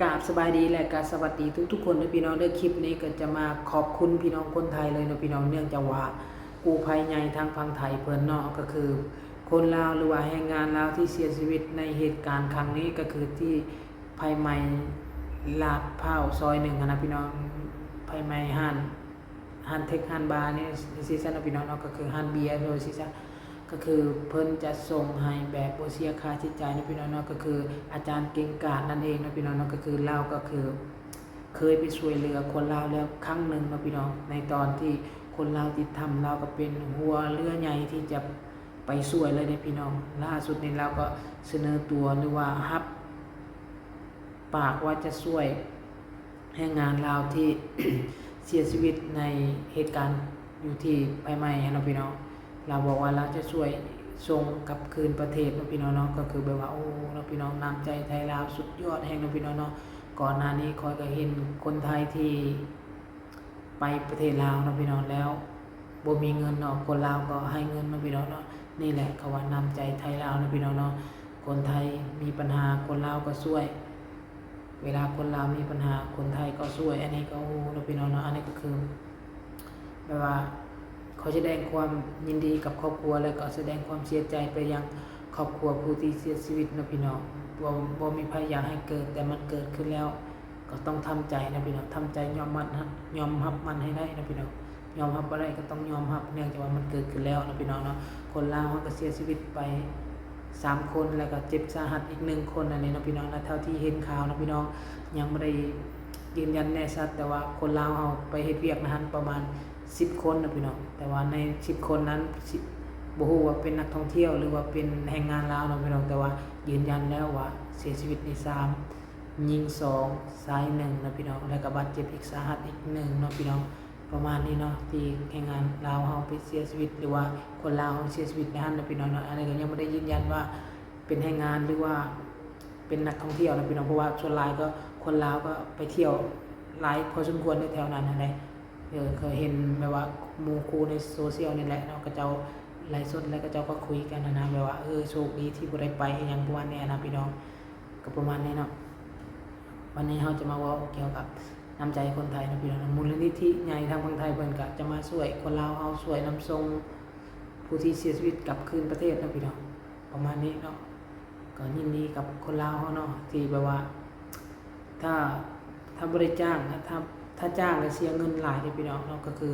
ກາບສະບາຍດີ ແລະ ກະສະຫວັດດີທຸກໆຄົນເດີພີ່ນ້ອງເດີ. ຄລິບນີ້ກໍຈະມາຂອບຄຸນພີ່ນ້ອງຄົນໄທເລີຍເນາະພີ່ນ້ອງ, ເນື່ອງຈາກວ່າກູ້ໄພໃຫຍ່ທາງຝັ່ງໄທເພິ່ນເນາະ ກໍຄືຄົນລາວ ຫຼືວ່າແຮງງານລາວທີ່ເສຍຊີວິດໃນເຫດການຄັ້ງນີ້ ກໍຄືທີ່ໄຟໄໝ້ລາດພ້າວຊອຍໜຶ່ງຫັ້ນນະພີ່ນ້ອງ, ໄຟໄໝ້ຮ້ານ ຮ້ານເທັກຮ້ານບານີ້ ຊິຊັ້ນເນາະພີ່ນ້ອງເນາະ, ກໍຄືຮ້ານເບຍໂດຍຊິຊັ້ນ ກໍຄືເພິ່ນຈະສົ່ງໃຫ້ແບບບໍ່ເສຍຄ່າໃຊ້ຈ່າຍເນາະພີ່ນ້ອງເນາະ, ກໍຄືອາຈານເກັ່ງກາດນັ້ນເອງເນາະພີ່ນ້ອງເນາະ. ກໍຄືລາວກໍຄືເຄີຍໄປຊ່ວຍເຫຼືອຄົນລາວແລ້ວຄັ້ງໜຶ່ງເນາະພີ່ນ້ອງ, ໃນຕອນທີ່ຄົນລາວຕິດຖ້ຳ ລາວກໍເປັນຫົວເຮືອໃຫຍ່ທີ່ຈະໄປຊ່ວຍເລີຍເດ້ພີ່ນ້ອງ. ລ່າສຸດນີ້ລາວກໍສະເໜີຕົວ ຫຼືວ່າຮັບປາກວ່າຈະຊ່ວຍ ແຮງງານລາວທີ່ເສຍຊີວິດໃນເຫດການຢູ່ທີ່ໄຟໄໝ້ຫັ້ນເນາະພີ່ນ້ອງ, ລາວບອກວ່າລາວຈະຊ່ວຍສົ່ງກັບຄືນປະເທດເນາະພີ່ນ້ອງເນາະ. ກໍຄືແບບວ່າ ໂອ້ ເນາະພີ່ນ້ອງ, ນ້ຳໃຈໄທລາວສຸດຍອດແຮງເນາະພີ່ນ້ອງເນາະ. ກ່ອນໜ້ານີ້ຂ້ອຍກໍເຫັນຄົນໄທທີ່ ໄປປະເທດລາວເນາະພີ່ນ້ອງ, ແລ້ວບໍ່ມີເງິນເນາະ, ຄົນລາວກໍໃຫ້ເງິນເນາະພີ່ນ້ອງເນາະ. ນີ້ແຫຼະເຂົາວ່ານ້ຳໃຈໄທລາວເນາະພີ່ນ້ອງເນາະ, ຄົນໄທມີບັນຫາ ຄົນລາວກໍຊ່ວຍ, ເວລາຄົນລາວມີບັນຫາ ຄົນໄທກໍຊ່ວຍ. ອັນນີ້ກໍ ໂອ້ ເນາະພີ່ນ້ອງເນາະ, ອັນນີ້ກໍຄືແບບວ່າ ຂໍສະແດງຄວາມຍິນດີກັບຄອບຄົວ ແລະ ກໍສະແດງຄວາມເສຍໃຈໄປຍັງຄອບຄົວຜູ້ທີ່ເສຍຊີວິດເນາະພີ່ນ້ອງ. ບໍ່ ບໍ່ມີໃຜຢາກໃຫ້ເກີດ, ແຕ່ມັນເກີດຂຶ້ນແລ້ວ ກໍຕ້ອງທຳໃຈນະພີ່ນ້ອງ, ທຳໃຈຍອມມັນ ຍອມຮັບມັນໃຫ້ໄດ້ນະພີ່ນ້ອງ. ຍອມຮັບບໍ່ໄດ້ກໍຕ້ອງຍອມຮັບ ເນື່ອງຈາກວ່າມັນເກີດຂຶ້ນແລ້ວນະພີ່ນ້ອງເນາະ. ຄົນລາວເຮົາກໍເສຍຊີວິດໄປສາມຄົນ ແລ້ວກໍເຈັບສາຫັດອີກໜຶ່ງຄົນ ອັນນີ້ເນາະພີ່ນ້ອງນະ. ເທົ່າທີ່ເຫັນຂ່າວນະພີ່ນ້ອງ, ຍັງບໍ່ໄດ້ຢືນຢັນແນ່ຊັດ, ແຕ່ວ່າຄົນລາວເຮົາໄປເຮັດວຽກໃນຫັ້ນປະມານສິບຄົນນະພີ່ນ້ອງ, ແຕ່ວ່າໃນສິບຄົນນັ້ນ ສິ ບໍ່ຮູ້ວ່າເປັນນັກທ່ອງທ່ຽວ ຫຼືວ່າເປັນແຮງງານລາວເນາະພີ່ນ້ອງ, ແຕ່ວ່າຢືນຢັນແລ້ວວ່າເສຍຊີວິດນີ້ສາມ ຍິງສອງ ຊາຍໜຶ່ງເນາະພີ່ນ້ອງ, ແລ້ວກໍບາດເຈັບອີກສາຫັດອີກໜຶ່ງເນາະພີ່ນ້ອງ. ປະມານນີ້ເນາະ ທີ່ແຮງງານລາວເຮົາໄປເສຍຊີວິດ ຫຼືວ່າຄົນລາວເຮົາເສຍຊີວິດໃນຫັ້ນນະພີ່ນ້ອງເນາະ. ອັນນີ້ກໍຍັງບໍ່ໄດ້ຢືນຢັນວ່າເປັນແຮງງານ ຫຼືວ່າເປັນນັກທ່ອງທ່ຽວນະພີ່ນ້ອງ, ເພາະວ່າສ່ວນຫຼາຍກໍຄົນລາວກໍໄປທ່ຽວຫຼາຍພໍສົມຄວນໃນແຖວນັ້ນຫັ້ນແຫຼະ. ເອີ ເຄີຍເຫັນແບບວ່າໝູ່ຄູ່ໃນໂຊຊຽວນີ້ແຫຼະເນາະ, ເຂົາເຈົ້າໄລຟ໌ສົດ ແລ້ວເຂົາເຈົ້າກໍຄຸຍກັນຫັ້ນນະ, ແບບວ່າ ເອີ ໂຊກດີທີ່ບໍ່ໄດ້ໄປ ອີ່ຫຍັງປະມານນີ້ນະພີ່ນ້ອງ. ກໍປະມານນີ້ເນາະ, ວັນນີ້ເຮົາຈະມາເວົ້າກ່ຽວກັບນ້ຳໃຈຄົນໄທເນາະພີ່ນ້ອງເນາະ. ມູນນິທິໃຫຍ່ທາງຝັ່ງໄທເພິ່ນກະຈະມາຊ່ວຍຄົນລາວເຮົາ, ຊ່ວຍນຳສົ່ງຜູ້ທີ່ເສຍຊີວິດກັບຄືນປະເທດເນາະພີ່ນ້ອງ, ປະມານນີ້ເນາະ. ກໍຍິນດີກັບຄົນລາວເຮົາເນາະ ທີ່ແບບວ່າ ຖ້າ ຖ້າບໍ່ໄດ້ຈ້າງນະ, ຖ້າ ຖ້າຈ້າງແລ້ວເສຍເງິນຫຼາຍເດ້ພີ່ນ້ອງເນາະ. ກໍຄື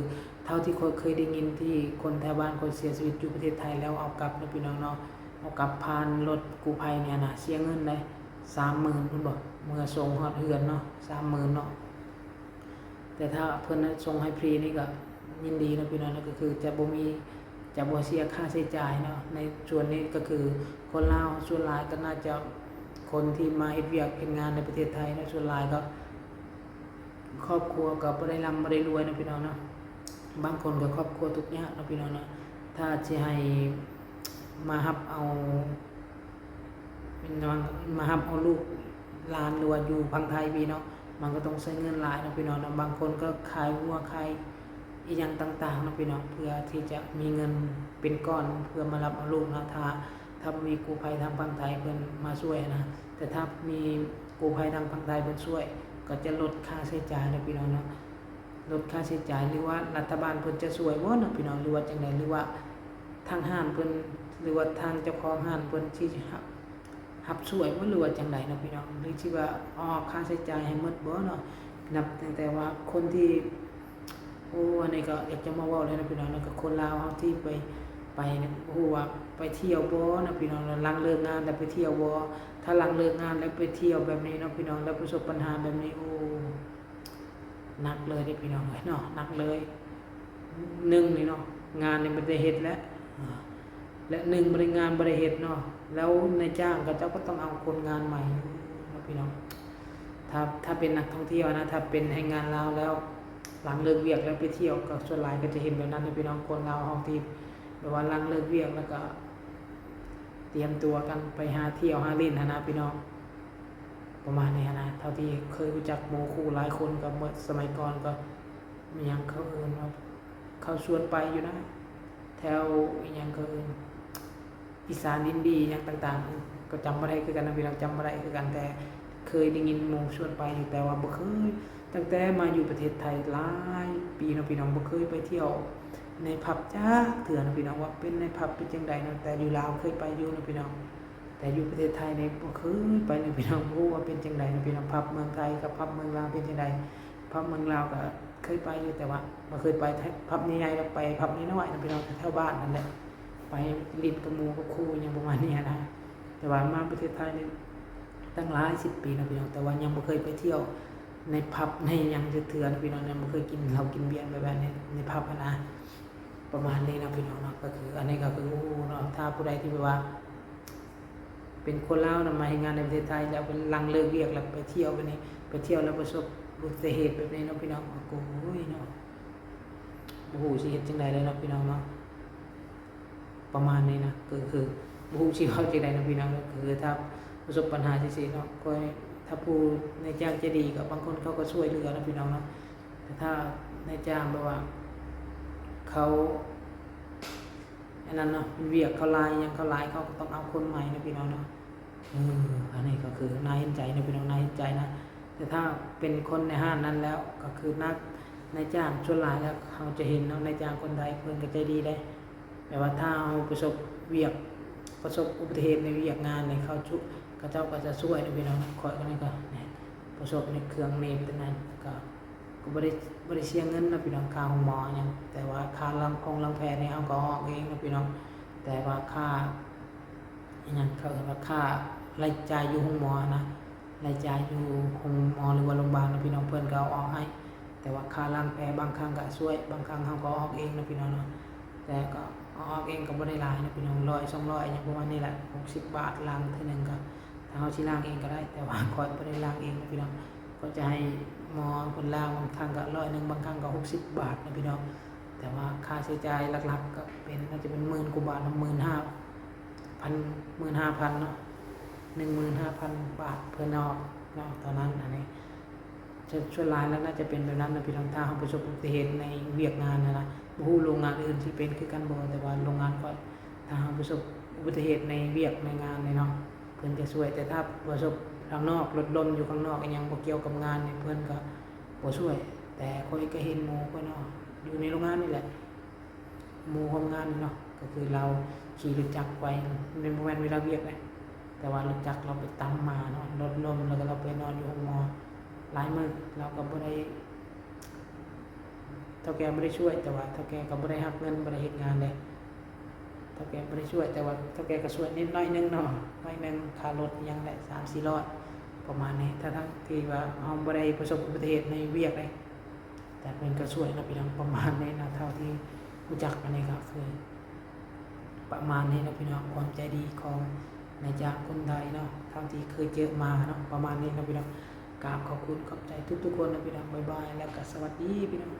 ເທົ່າທີ່ຂ້ອຍເຄີຍໄດ້ຍິນ ທີ່ຄົນແຖວບ້ານຂ້ອຍເສຍຊີວິດຢູ່ປະເທດໄທ ແລ້ວເອົາກັບເນາະພີ່ນ້ອງເນາະ, ເອົາກັບຜ່ານລົດກູ້ໄພນີ້ນະ ເສຍເງິນໄດ໋ ສາມໝື່ນພຸ້ນບໍ, ເມື່ອສົ່ງຮອດເຮືອນເນາະ ສາມໝື່ນເນາະ. ແຕ່ຖ້າເພິ່ນສົ່ງໃຫ້ຟຣີນີ້ກໍຍິນດີເນາະພີ່ນ້ອງເນາະ, ກໍຄືຈະບໍ່ມີ ຈະບໍ່ເສຍຄ່າໃຊ້ຈ່າຍເນາະ. ໃນສ່ວນນີ້ກໍຄືຄົນລາວສ່ວນຫຼາຍກໍໜ້າຈະ ຄົນທີ່ມາເຮັດວຽກເຮັດງານໃນປະເທດໄທເນາະ, ສ່ວນຫຼາຍກໍຄອບຄົວກໍບໍ່ໄດ້ລ່ຳບໍ່ໄດ້ລວຍເນາະພີ່ນ້ອງເນາະ, ບາງຄົນກໍຄອບຄົວທຸກຍາກເນາະພີ່ນ້ອງເນາະ. ຖ້າຊິໃຫ້ມາຮັບເອົາ ມາຮັບເອົາລູກຫຼານ ຫຼືວ່າຢູ່ຝັ່ງໄທພີ້ເນາະ, ມັນກໍຕ້ອງໃຊ້ເງິນຫຼາຍເນາະພີ່ນ້ອງເນາະ. ບາງຄົນກໍຂາຍງົວຂາຍອີ່ຫຍັງຕ່າງໆເນາະພີ່ນ້ອງ ເພື່ອທີ່ຈະມີເງິນເປັນກ້ອນເພື່ອມາຮັບເອົາລູກເນາະ. ຖ້າ ຖ້າມີກູ້ໄພທາງຝັ່ງໄທເພິ່ນມາຊ່ວຍນະ, ແຕ່ຖ້າມີກູ້ໄພທາງຝັ່ງໄທເພິ່ນຊ່ວຍ ກໍຈະລົດຄ່າໃຊ້ຈ່າຍເນາະພີ່ນ້ອງເນາະ, ລົດຄ່າໃຊ້ຈ່າຍ ຫຼືວ່າລັດຖະບານເພິ່ນຈະຊ່ວຍບໍ່ເນາະພີ່ນ້ອງ ຫຼືວ່າຈັ່ງໃດ ຫຼືວ່າທາງຮ້ານເພິ່ນ ຫຼືວ່າທາງເຈົ້າຂອງຮ້ານເພິ່ນຊິຮັບ ຮັບຊ່ວຍບໍ່ ຫຼືວ່າຈັ່ງໃດເນາະພີ່ນ້ອງ, ຫຼືຊິວ່າອອກຄ່າໃຊ້ຈ່າຍໃຫ້ໝົດບໍ່ເນາະ. ນັບຕັ້ງແຕ່ວ່າຄົນທີ່ ໂອ້ ອັນນີ້ກໍຢາກຈະມາເວົ້າເລີຍເນາະພີ່ນ້ອງເນາະ, ກໍຄົນລາວເຮົາທີ່ໄປ ໄປ ບໍ່ຮູ້ວ່າໄປທ່ຽວບໍ່ເນາະພີ່ນ້ອງເນາະ, ຫຼັງເລີກງານແລ້ວໄປທ່ຽວບໍ່. ຖ້າຫຼັງເລີກງານແລ້ວໄປທ່ຽວແບບນີ້ເນາະພີ່ນ້ອງ ແລ້ວປະສົບບັນຫາແບບນີ້ ໂອ້ ໜັກເລີຍເດ້ພີ່ນ້ອງເອີຍເນາະ, ໜັກເລີຍ. ໜຶ່ງນີ້ເນາະ ງານນີ້ບໍ່ໄດ້ເຮັດແລ້ວ ແລະ ໜຶ່ງບໍ່ໄດ້ ງານບໍ່ໄດ້ເຮັດເນາະ, ແລ້ວນາຍຈ້າງເຂົາເຈົ້າກໍຕ້ອງເອົາຄົນງານໃໝ່ເນາະພີ່ນ້ອງ. ຖ້າ ຖ້າເປັນນັກທ່ອງທ່ຽວນະ, ຖ້າເປັນແຮງງານລາວແລ້ວ ຫຼັງເລີກວຽກແລ້ວໄປທ່ຽວ ກໍສ່ວນຫຼາຍກໍຈະເຫັນແບບນັ້ນເນາະພີ່ນ້ອງ. ຄົນລາວເຮົາທີ່ແບບວ່າຫຼັງເລີກວຽກແລ້ວກໍຕຽມຕົວກັນໄປຫາທ່ຽວຫາຫຼິ້ນຫັ້ນນະພີ່ນ້ອງ. ປະມານນີ້ຫັ້ນນະ, ເທົ່າທີ່ເຄີຍຮູ້ຈັກໝູ່ຄູ່ຫຼາຍຄົນ ກໍເມື່ອສະໄໝກ່ອນກໍມີຫຍັງເຂົາເອີ້ນວ່າ ເຂົາຊວນໄປຢູ່ນະ ແຖວອີ່ຫຍັງເຂົາເອີ້ນ ອີສານອິນດີຫຍັງຕ່າງໆ ກໍຈຳບໍ່ໄດ້ຄືກັນນະພີ່ນ້ອງ, ຈຳບໍ່ໄດ້ຄືກັນ. ແຕ່ເຄ ເຄີຍໄດ້ຍິນໝູ່ຊວນໄປຢູ່ ແຕ່ວ່າບໍ່ເຄີຍ ຕັ້ງແຕ່ມາຢູ່ປະເທດໄທຫຼາຍປີເນາະພີ່ນ້ອງ ບໍ່ເຄີຍໄປທ່ຽວໃນຜັບຈັກເທື່ອເນາະພີ່ນ້ອງ ວ່າເປັນໃນຜັບເປັນຈັ່ງໃດເນາະ ແຕ່ຢູ່ລາວເຄີຍໄປຢູ່ເນາະພີ່ນ້ອງ ແຕ່ຢູ່ປະເທດໄທນີ້ບໍ່ເຄີຍໄປເລີຍພີ່ນ້ອງ ບໍ່ຮູ້ວ່າເປັນຈັ່ງໃດເນາະພີ່ນ້ອງ ຜັບເມືອງໄທກັບຜັບເມືອງລາວເປັນຈັ່ງໃດ ຜັບເມືອງລາວກໍເຄີຍໄປຢູ່ ແຕ່ວ່າບໍ່ເຄີຍໄປ ແຕ່ຜັບໃຫຍ່ໆ ແລ້ວໄປຜັບນ້ອຍໆ ເນາະພີ່ນ້ອງ ແຖວບ້ານນັ້ນແຫຼະ ໄປຫຼິ້ນກັບໝູ່ກັບຄູ່ຫຍັງປະມານນີ້ຫັ້ນນະ ແຕ່ວ່າມາປະເທດໄທນີ້ຕັ້ງຫຼາຍສິບປີແລ້ວພີ່ນ້ອງ ແຕ່ວ່າຍັງບໍ່ເຄີຍໄປທ່ຽວໃນຜັບໃນຫຍັງຈັກເທື່ອນະພີ່ນ້ອງ ຍັງບໍ່ເຄີຍກິນເຫຼົ້າກິນເບຍແບບໃນ ໃນຜັບຫັ້ນນະ ປະມານນີ້ເນາະພີ່ນ້ອງເນາະ ກໍຄື ອັນນີ້ກໍຄື ໂອ້ ເນາະ ຖ້າຜູ້ໃດທີ່ແບບວ່າ ເປັນຄົນລາວນະ ມາເຮັດງານໃນປະເທດໄທ ແລ້ວເພິ່ນຫຼັງເລີກວຽກແລ້ວໄປທ່ຽວແບບນີ້ ໄປທ່ຽວແລ້ວປະສົບອຸບັດຕິເຫດແບບນີ້ເນາະພີ່ນ້ອງ ໂອ້ຍເນາະ ບໍ່ຮູ້ຊິເຮັດຈັ່ງໃດເລີຍເນາະພີ່ນ້ອງເນາະ ປະມານນີ້ນະ ກໍຄືບໍ່ຮູ້ຊິເວົ້າຈັ່ງໃດເນາະພີ່ນ້ອງເນາະ ກໍຄືຖ້າປະສົບບັນຫາຈັ່ງຊີ້ເນາະ ຂ້ອຍ ຖ້າຜູ້ນາຍຈ້າງໃຈດີກໍບາງຄົນເຂົາກໍຊ່ວຍເຫຼືອເນາະພີ່ນ້ອງເນາະ ແຕ່ຖ້ານາຍຈ້າງແບບວ່າເຂົາ ອັນນັ້ນເນາະ ວຽກເຂົາຫຼາຍ ຫຍັງເຂົາຫຼາຍ ເຂົາກໍຕ້ອງເອົາຄົນໃໝ່ເນາະພີ່ນ້ອງເນາະ ເອີ ອັນນີ້ກໍຄືໜ້າເຫັນໃຈເນາະພີ່ນ້ອງ ໜ້າເຫັນໃຈນະ ແຕ່ຖ້າເປັນຄົນໃນຮ້ານນັ້ນແລ້ວ ກໍຄືນາຍ ນາຍຈ້າງສ່ວນຫຼາຍແລ້ວເຮົາຈະເຫັນເນາະ ນາຍຈ້າງຄົນໄທເພິ່ນກໍໃຈດີເດ້ ແຕ່ວ່າຖ້າເຮົາປະສົບວຽກ ປະສົບອຸບັດຕິເຫດໃນວຽກງານນີ້ ເຂົາ ເຂົາເຈົ້າກໍຈະຊ່ວຍເນາະພີ່ນ້ອງ ຂ້ອຍກໍນີ້ກໍ ປະສົບໃນເຄື່ອງໜີບຕົວນັ້ນ ກໍ ກໍບໍ່ໄດ້ ບໍ່ໄດ້ເສຍເງິນເນາະພີ່ນ້ອງ ຄ່າໂຮງໝໍຫຍັງ ແຕ່ວ່າຄ່າລ້າງຄົງລ້າງແຜນີ້ເຮົາກໍອອກເອງເນາະພີ່ນ້ອງ ແຕ່ວ່າຄ່າ ອີຫຍັງ ເຂົາເອີ້ນວ່າຄ່າລາຍຈ່າຍຢູ່ໂຮງໝໍນະ ລາຍຈ່າຍຢູ່ໂຮງໝໍ ຫຼືວ່າໂຮງບານນະພີ່ນ້ອງ ເພິ່ນກໍເອົາອອກໃຫ້ ແຕ່ວ່າຄ່າລ້າງແຜບາງຄັ້ງກໍຊ່ວຍ ບາງຄັ້ງເຮົາກໍອອກເອງນະພີ່ນ້ອງເນາະ ແຕ່ກໍເອົາອອກເອງກໍບໍ່ໄດ້ຫຼາຍນະພີ່ນ້ອງ ຮ້ອຍ ສອງຮ້ອຍ ຫຍັງປະມານນີ້ແຫຼະ ຫົກສິບບາດ ລ້າງເທື່ອໜຶ່ງກໍ ຖ້າເຮົາຊິລ້າງເອງກໍໄດ້ ແຕ່ວ່າຂ້ອຍບໍ່ໄດ້ລ້າງເອງນະພີ່ນ້ອງ ຂ້ອຍຈະໃຫ້ໝໍເພິ່ນລ້າງ ບາງຄັ້ງກໍຮ້ອຍໜຶ່ງ ບາງຄັ້ງກໍຫົກສິບບາດນະພີ່ນ້ອງ ແຕ່ວ່າຄ່າໃຊ້ຈ່າຍຫຼັກໆກໍເປັນ ໜ້າຈະເປັນໝື່ນກວ່າບາດເນາະ ໝື່ນຫ້າພັນ ໝື່ນຫ້າພັນເນາະ ໜຶ່ງໝື່ນຫ້າພັນບາດເພິ່ນອອກເນາະ ຕອນນັ້ນ ອັນນີ້ ສ່ວນ ສ່ວນຫຼາຍແລ້ວໜ້າຈະເປັນແບບນັ້ນນະພີ່ນ້ອງ ຖ້າເຮົາປະສົບອຸບັດຕິເຫດໃນວຽກງານຫັ້ນນະ ບໍ່ຮູ້ໂລງງານອື່ນຊິເປັນຄືກັນບໍ່ ແຕ່ວ່າໂລງງານຂ້ອຍ ຖ້າເຮົາປະສົບອຸບັດຕິເຫດໃນວຽກໃນງານນີ້ເນາະ ເພິ່ນຈະຊ່ວຍ ແຕ່ຖ້າປະສົບທາງນອກ ລົດລົ້ມຢູ່ຂ້າງນອກ ອີຫຍັງບໍ່ກ່ຽວກັບງານນີ້ ເພິ່ນກໍບໍ່ຊ່ວຍ ແຕ່ຂ້ອຍກໍເຫັນໝູ່ຂ້ອຍເນາະ ຢູ່ໃນໂລງງານນີ້ແຫຼະ ໝູ່ຮ່ວມງານນີ້ເນາະ ກໍຄືລາວຂີ່ລົດຈັກໄປ ແມ່ນ ບໍ່ແມ່ນເວລາວຽກເດ້ ແຕ່ວ່າລົດຈັກລາວໄປຕຳມາເນາະ ລົດລົ້ມ ແລ້ວກໍລາວໄປນອນຢູ່ໂຮງໝໍຫຼາຍມື້ ລາວກໍບໍ່ໄດ້ ເຖົ້າແກ່ບໍ່ໄດ້ຊ່ວຍ ແຕ່ວ່າເຖົ້າແກ່ກໍບໍ່ໄດ້ຮັບເງິນ ບໍ່ໄດ້ເຮັດງານເດ້ ເຖົ້າແກ່ບໍ່ໄດ້ຊ່ວຍ ແຕ່ວ່າເຖົ້າແກ່ກໍຊ່ວຍນິດໜ້ອຍໜຶ່ງເນາະ ໜ້ອຍໜຶ່ງ ຄ່າລົດອີຫຍັງແຫຼະ ສາມສີ່ຮ້ອຍ ປະມານນີ້ ທັງໆທີ່ວ່າເຮົາບໍ່ໄດ້ປະສົບອຸບັດຕິເຫດໃນວຽກເດ້ ແຕ່ເພິ່ນກໍຊ່ວຍເນາະພີ່ນ້ອງ ປະມານນີ້ນະ ເທົ່າທີ່ຮູ້ຈັກ ອັນນີ້ກໍຄືປະມານນີ້ເນາະພີ່ນ້ອງ ຄວາມໃຈດີຂອງນາຍຈ້າງຄົນໄທເນາະ ເທົ່າທີ່ເຄີຍເຈີມາເນາະ ປະມານນີ້ເນາະພີ່ນ້ອງ ກາບຂອບຄຸນຂອບໃຈທຸກໆຄົນເນາະພີ່ນ້ອງ ບາຍບາຍ ແລ້ວກໍສະຫວັດດີພີ່ນ້ອງ.